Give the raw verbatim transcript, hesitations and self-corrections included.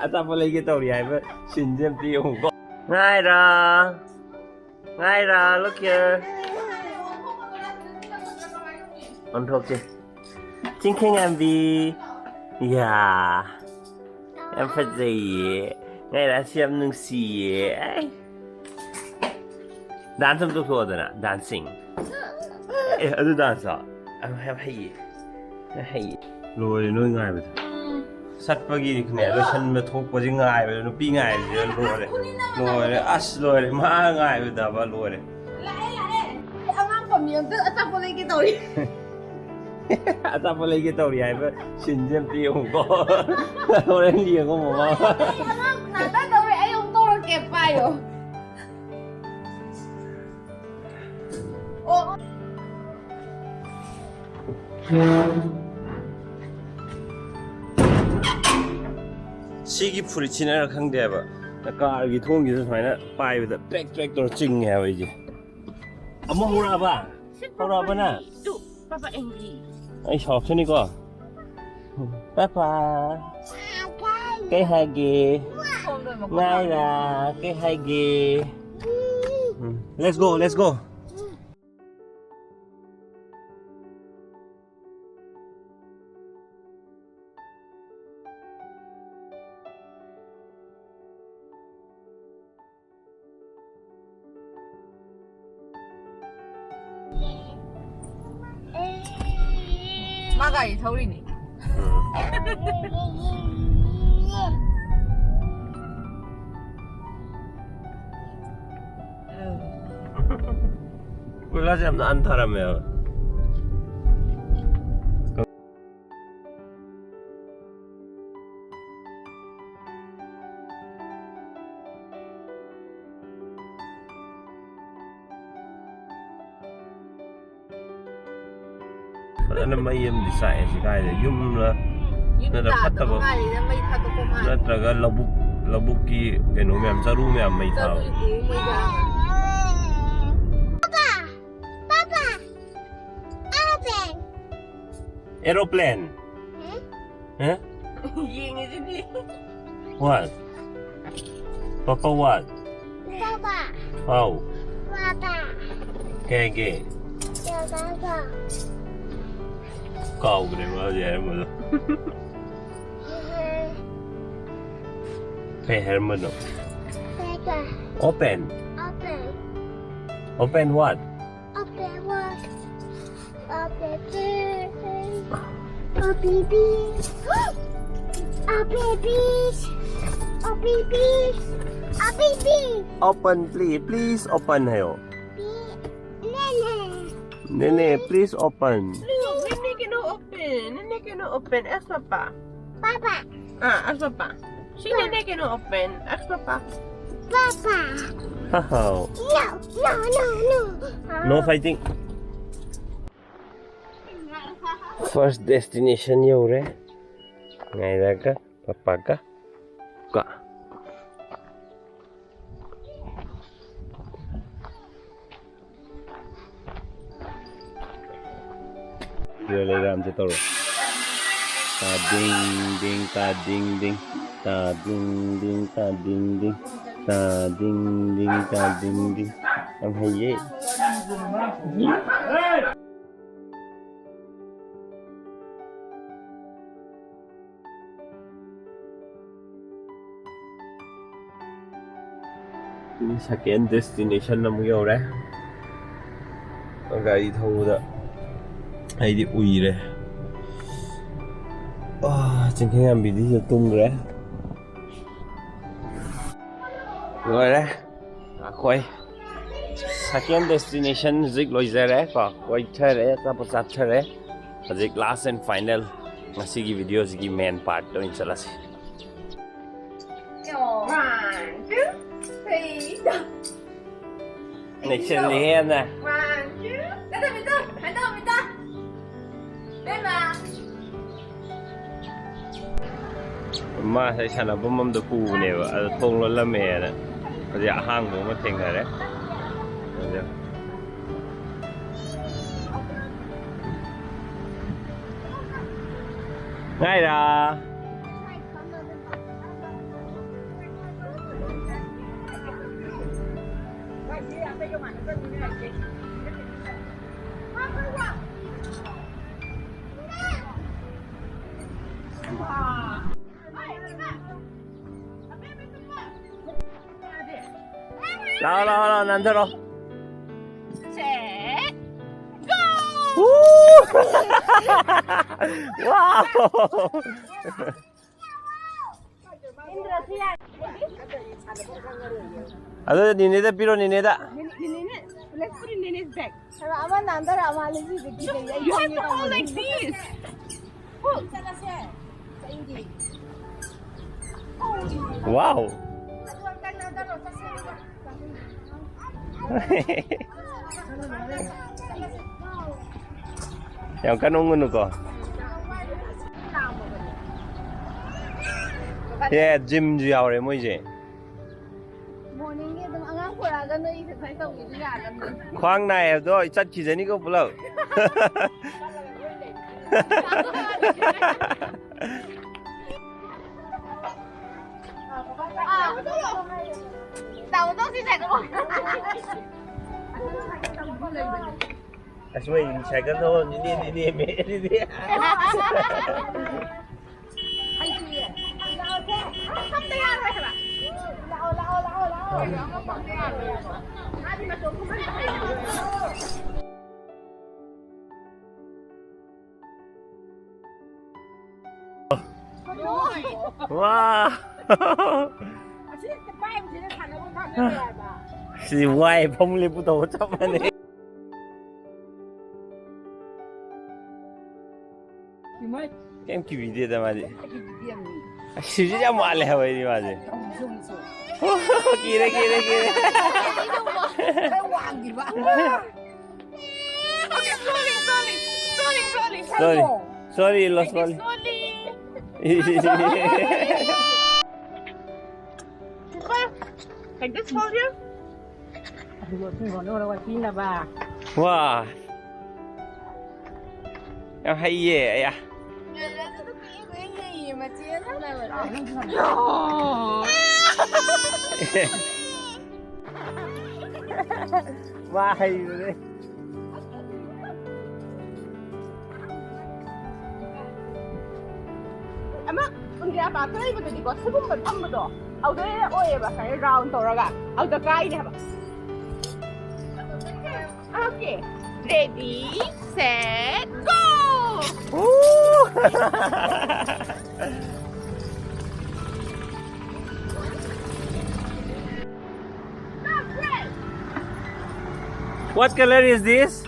ꯑꯆꯥꯄꯣꯠ ꯂꯩꯒꯦ ꯇꯧꯔꯤ ꯍꯥꯏꯕ ꯁꯤꯟꯁꯦ ꯑꯝꯇ ꯌꯦꯡꯉꯨꯀꯣ꯫ ꯉꯥꯏꯔꯥ, ꯉꯥꯏꯔꯥ, look here. ꯑꯣꯟꯊꯣꯛꯁꯦ꯫ ꯆꯤꯡꯈꯩꯉꯥꯟꯕꯤ꯫ ꯌꯥ꯫ ꯌꯥꯝ ꯐꯖꯩꯌꯦ꯫ ꯉꯥꯏꯔꯥꯁꯤ ꯌꯥꯝ ꯅꯨꯡꯁꯤꯌꯦ꯫ ꯑꯩ꯫ Dance ꯑꯝ ꯇꯧꯊꯣꯛꯑꯣꯗꯅ, dancing꯫ ꯑꯦ, ꯑꯗꯨ dance ꯂꯣ? ꯌꯥꯝ, ꯌꯥꯝ ꯍꯩꯌꯦ꯫ ꯌꯥꯝ ꯍꯩꯌꯦ꯫ ꯂꯣꯏꯔꯦ ꯅꯣꯏ ꯉꯥꯏꯕꯗ꯫ ꯆꯠꯄꯒꯤꯅꯦ, ꯂꯣꯏꯁꯟꯕ ꯊꯣꯛꯄꯁꯤ ꯉꯥꯏꯕꯗ, ꯅꯨꯄꯤ ꯉꯥꯏꯕꯁꯤꯗ ꯂꯣꯏꯔꯦ꯫ ꯂꯣꯏꯔꯦ, ꯑꯁ ꯂꯣꯏꯔꯦ, ꯃꯥ ꯉꯥꯏꯕꯗꯕ ꯂꯣꯏꯔꯦ꯫ ꯂꯥꯛꯑꯦ, ꯂꯥꯛꯑꯦ꯫ ꯑꯩ ꯑꯉꯥꯡ ꯄꯝꯃꯤ ꯑꯝꯇ ꯑꯆꯥꯄꯣꯠ ꯂꯩꯒꯦ ꯇꯧꯔꯤ꯫ ꯑꯆꯥꯄꯣꯠ ꯂꯩꯒꯦ ꯇꯧꯔꯤ ꯍꯥꯏꯕ ꯁꯤꯟꯁꯦ ꯑꯝꯇ ꯌꯦꯡꯉꯨꯀꯣ꯫ ꯍꯣꯔꯦꯟ ꯌꯦꯡꯉꯣ ꯃꯃꯥ꯫ ꯑꯩ ꯑꯉꯥꯡ ꯅꯥꯇꯟ ꯇꯧꯔꯦ, ꯑꯩ ꯑꯃꯨꯛ ꯇꯧꯔꯛꯀꯦ, ꯄꯥꯏꯌꯣ꯫ ꯑꯣ꯫ ꯁꯤꯒꯤ ꯐꯨꯔꯤꯠꯁꯤꯅꯔ ꯈꯪꯗꯦꯕ, ꯀꯥꯔꯒꯤ ꯊꯣꯡꯁꯤꯗ ꯁꯨꯃꯥꯏꯅ ꯄꯥꯏꯕꯗ ꯇ꯭ꯔꯦꯛ ꯇ꯭ꯔꯦꯛ ꯇꯧꯔ ꯆꯤꯡꯉꯦ ꯍꯥꯏꯕ ꯑꯩꯁꯦ꯫ ꯑꯃꯨꯛ ꯍꯧꯔꯛꯑꯕ? ꯍꯧꯔꯛꯑꯕ ꯅꯪ? Look, Papa angry. ꯑꯩ ꯁꯥꯎꯔꯛꯁꯅꯤꯀꯣ꯫ ꯄꯥꯄꯥ꯫ ꯀꯩ ꯍꯥꯏꯒꯦ? ꯉꯥꯏꯔꯥ, ꯀꯩ ꯍꯥꯏꯒꯦ? ꯎꯝ꯫ Let's go, let's go. ꯃꯥ ꯒꯥꯔꯤ ꯊꯧꯔꯤꯅꯦ꯫ ꯀꯣꯏꯂꯥꯁꯦ ꯌꯥꯝ ꯅꯥꯟ ꯊꯥꯔꯝꯃꯦꯕ꯫ ꯐꯖꯅ ꯃꯩ ꯑꯃꯗꯤ ꯆꯥꯛꯑꯦ ꯁꯤ ꯀꯥꯏꯗ, ꯌꯨꯝꯂ? ꯌꯨꯝ ꯅꯠꯇ꯭ꯔ ꯇꯥꯗꯕ ꯐꯠꯇꯕ? ꯃꯥꯜꯂꯤꯗ, ꯃꯩ ꯊꯥꯗꯣꯛꯄ ꯃꯥꯜꯂꯦ꯫ ꯅꯠꯇ꯭ꯔꯒ ꯂꯧꯕꯨꯛ, ꯂꯧꯕꯨꯛꯀꯤ ꯀꯩꯅꯣ ꯃꯌꯥꯝ, ꯆꯔꯨ ꯃꯌꯥꯝ ꯃꯩ ꯊꯥꯕ? ꯆꯔꯨꯒꯤ ꯃꯩ ꯊꯥꯕ꯫ Papa, Papa, aeroplane. Aeroplane? ꯍꯥ? ꯌꯦꯡꯉꯤꯁꯤꯗꯤ꯫ What? Papa, what? Papa, How? Papa, ꯀꯩ ꯍꯥꯏꯒꯦ? Papa. ꯀꯥꯎꯈ꯭ꯔꯦ ꯃꯥ ꯍꯧꯖꯤꯛ ꯍꯥꯏꯔꯝꯕꯗꯣ꯫ ꯀꯩ ꯍꯥꯏꯔꯝꯕꯅꯣ? Papa, Open. open, Open what? open what? Open, open, open, open, open. Open, please. Please open 해요. Nene. Nene, please open. Look, Nene cannot open. Nene cannot open. Ask Papa. Papa, Ah, ask Papa. See, Nene cannot open. Ask Papa. Papa. Haha. No, no, no, no. No fighting. First destination ꯌꯧꯔꯦ. ꯉꯥꯏꯔꯒ ꯄꯄꯥꯒ ꯀ ꯂꯩꯔꯝꯁꯦ ꯇꯧꯔꯣ꯫ ꯇꯥ ꯗꯤꯡ ꯗꯤꯡ ꯇꯥ ꯗꯤꯡ ꯗꯤꯡ ꯇꯥ ꯗꯤꯡ ꯗꯤꯡ ꯇꯥ ꯗꯤꯡ ꯗꯤꯡ ꯇꯥ ꯗꯤꯡ ꯗꯤꯡ꯫ ꯌꯥꯝ ꯍꯩꯌꯦ꯫ ꯁꯦꯀꯦꯟ ꯗꯦꯁꯇꯤꯅꯦꯁꯟ ꯑꯃꯨꯛ ꯌꯧꯔꯦ꯫ ꯒꯥꯔꯤ ꯊꯧꯕꯗ ꯑꯩꯗꯤ ꯎꯏꯔꯦ꯫ ꯑꯥ, ꯆꯤꯡꯈꯩꯉꯥꯟꯕꯤꯗꯤ ꯁꯤꯗ ꯇꯨꯝꯈ꯭ꯔꯦ꯫ ꯂꯣꯏꯔꯦ꯫ ꯑꯩꯈꯣꯏ ꯁꯦꯀꯦꯟ ꯗꯦꯁꯇꯤꯅꯦꯁꯟ ꯍꯧꯖꯤꯛ ꯂꯣꯏꯖꯔꯦ ꯀꯣ, ꯀꯣꯏꯊꯔꯦ, ꯑꯆꯥꯄꯣꯠ ꯆꯥꯊꯔꯦ꯫ ꯍꯧꯖꯤꯛ last and final, ꯉꯁꯤꯒꯤ ꯚꯤꯗꯤꯑꯣꯁꯤꯒꯤ ꯃꯦꯟ ꯄꯥꯔꯠꯇ ꯑꯣꯏꯅ ꯆꯠꯂꯁꯤ꯫ One, two, three, go. ꯅꯩꯁꯜꯂꯤꯍꯦ ꯌꯥꯝꯅ꯫ One, two. ꯇꯥ, ꯇꯥ, ꯇꯥ, ꯇꯥ, ꯇꯥ, ꯇꯥ. ꯕꯦꯝꯃ꯫ ꯃꯥ ꯉꯁꯥꯏ ꯁꯥꯟꯅꯐꯝ ꯑꯝꯗ ꯄꯨꯕꯅꯦꯕ, ꯑꯗꯣ ꯊꯣꯡ ꯂꯣꯜꯂꯝꯃꯦꯅ ꯍꯧꯖꯤꯛ ꯑꯍꯥꯡꯕ ꯑꯃ ꯊꯦꯡꯅꯔꯦ꯫ ꯑꯗꯣ ꯉꯥꯏꯔꯥ꯫ ꯂꯥꯛꯑꯣ, ꯂꯥꯛꯑꯣ, ꯂꯥꯛꯑꯣ, ꯅꯥꯟꯊꯔꯣ꯫ ꯒꯣ! ꯎ! ꯋꯥꯎ! ꯑꯗꯨ ꯅꯤꯅꯦꯗ ꯄꯤꯔꯣ, ꯅꯤꯅꯦꯗ꯫ Let's put in Nene's bag. ꯑꯃ ꯅꯥꯟꯊꯔꯛꯑ ꯃꯥꯜꯂꯦ ꯁꯤꯗꯤ꯫ You have to hold like this. Wow. ꯌꯥꯝ ꯀꯟꯅ ꯎꯪꯒꯅꯨꯀꯣ꯫ ꯑꯦ, ꯖꯤꯝꯁꯨ ꯌꯥꯎꯔꯦ ꯃꯣꯏꯁꯦ꯫ ꯃꯣꯔꯅꯤꯡꯒꯤ ꯑꯗꯨꯝ ꯑꯉꯥꯡ ꯄꯨꯔꯛꯑꯒ ꯅꯣꯏ ꯑꯦꯛꯁꯔꯁꯥꯏꯁ ꯇꯧꯒꯦꯁꯨ ꯌꯥꯔꯅꯤ꯫ ꯈ꯭ꯋꯥꯡ ꯅꯥꯏ ꯍꯥꯏꯕꯗꯣ ꯑꯩ ꯆꯠꯈꯤꯖꯅꯤꯀꯣ ꯄꯨꯂꯞ꯫ ꯑꯥ, ꯇꯧ, ꯇꯧ, ꯁꯤ ꯁꯥꯏꯀꯜ꯫ ꯑꯁ, ꯃꯣꯏ ꯁꯥꯏꯀꯜ ꯊꯧꯕ ꯅꯤꯅꯦ, ꯅꯤꯅꯦ, ꯅꯤꯅꯦ꯫ ꯋꯥ꯫ ꯁꯤ ꯋꯥꯏ, ꯐꯃꯨꯡ ꯂꯦꯞꯄꯨ ꯇꯧꯕ ꯆꯞ ꯃꯥꯟꯅꯩ꯫ ꯀꯩꯝ ꯀꯤꯕꯤꯗꯦꯗ ꯃꯥꯗꯤ꯫ ꯑꯁ, ꯁꯤꯁꯤ ꯌꯥꯝ ꯃꯥꯜꯂꯦ ꯍꯥꯏꯕ ꯑꯩꯗꯤ ꯃꯥꯁꯦ꯫ ꯀꯤꯔꯦ, ꯀꯤꯔꯦ, ꯀꯤꯔꯦ꯫ ꯈꯔ ꯋꯥꯡꯈꯤꯕ꯫ Okay, slowly, slowly, slowly, slowly. Slowly, slowly, ꯏꯜꯂꯣ, slowly. Slowly. Like this, hold here. ꯑꯗꯨꯒ ꯊꯨꯝ ꯍꯣꯟꯅ ꯍꯣꯟꯅ ꯄꯤꯅꯕ꯫ ꯋꯥ꯫ ꯌꯥꯝ ꯍꯩꯌꯦ, ꯑꯌꯥ꯫ ꯉꯜꯂꯁꯨ ꯅꯨꯄꯤ ꯑꯩꯈꯣꯏ ꯂꯩꯌꯦ, ꯃꯆꯦꯅ꯫ ꯌꯣ꯫ ꯃꯥ ꯍꯩꯕꯅꯦ꯫ ꯑꯃ ꯏꯟꯗꯤꯌꯥ ꯄꯥꯔꯛꯇ ꯂꯩꯕꯗꯗꯤꯀꯣ, ꯁꯤꯒꯨꯝꯕ ꯊꯝꯕꯗꯣ ꯑꯗꯨꯗ ꯑꯣꯏꯌꯦꯕ, ꯁꯨꯃꯥꯏꯅ ꯔꯥꯎꯟ ꯇꯧꯔꯒ ꯑꯗꯨꯗ ꯀꯥꯏꯅꯦ ꯍꯥꯏꯕ꯫ Okay, ready, set, go! What color is this?